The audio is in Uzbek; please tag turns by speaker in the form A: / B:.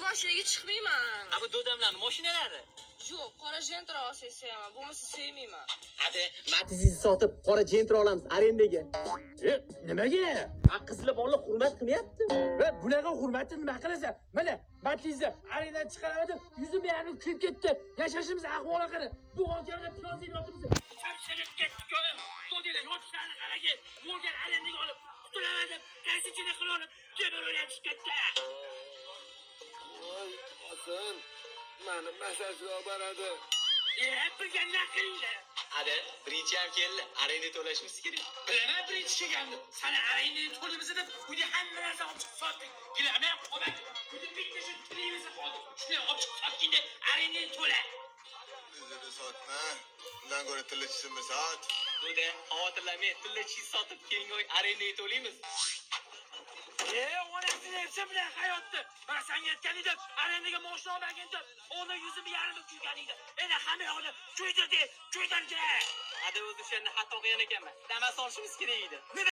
A: Mashinaga chiqmayman.
B: A, bu dodamlarni mashinalari.
A: Yo'q, qora Gentra olsak sevaman, bo'lmasa sevmayman.
B: Hadi, Matizingizni sotib, qora Gentra olamiz arendaga.
C: E, nimaga?
B: A, qizli bola hurmat qilmayapti.
C: Va bunaqa hurmatni nima qilasan? Mana, Matizni arendadan chiqaraman deb yuzim yarim kuyib ketdi. Yashashimiz ahvoli qara. Bu g'onkamda piyoz yeb yotibmiz. Charchib ketdik, o'g'lim. Dodanglar yotishlarni qaragi. Volgan arendaga olib, qutulaman deb taksichini qilib olib, temir o'ynatib ketdi.
D: Voy, Hasan, mani massajga olib boradi.
C: E, bilganlar qilinglar.
B: Hadi, birinchi ham keldi. Arenda to'lashimiz kerak.
C: Bilaman birinchi kelgandim. Sani arendani to'laymiz deb uyda hamma narsani olib chiqib sotdik. Gilamni ham qolmadi. Uyda bitta shu televizor qoldi. Shuni olib chiqib sotganda arendani to'la.
D: O'zini sotma. Undan ko'ra tilla tishimni sot.
B: Doda, xavotirlanmang, tilla tishingizni sotib, keyingi oy arendaga to'laymiz.
C: E, onasini epsa bilan hayotni. Men senga aytgan edim, arendaga moshina olmagin deb. Ona yuzimni yarmi kuygan edi. Endi hamma yoqni kuydirdi, kuydirdi.
B: Hadi, o'zi o'shanda xato qilgan ekanman. Damas olishimiz kerak edi.
C: Nima?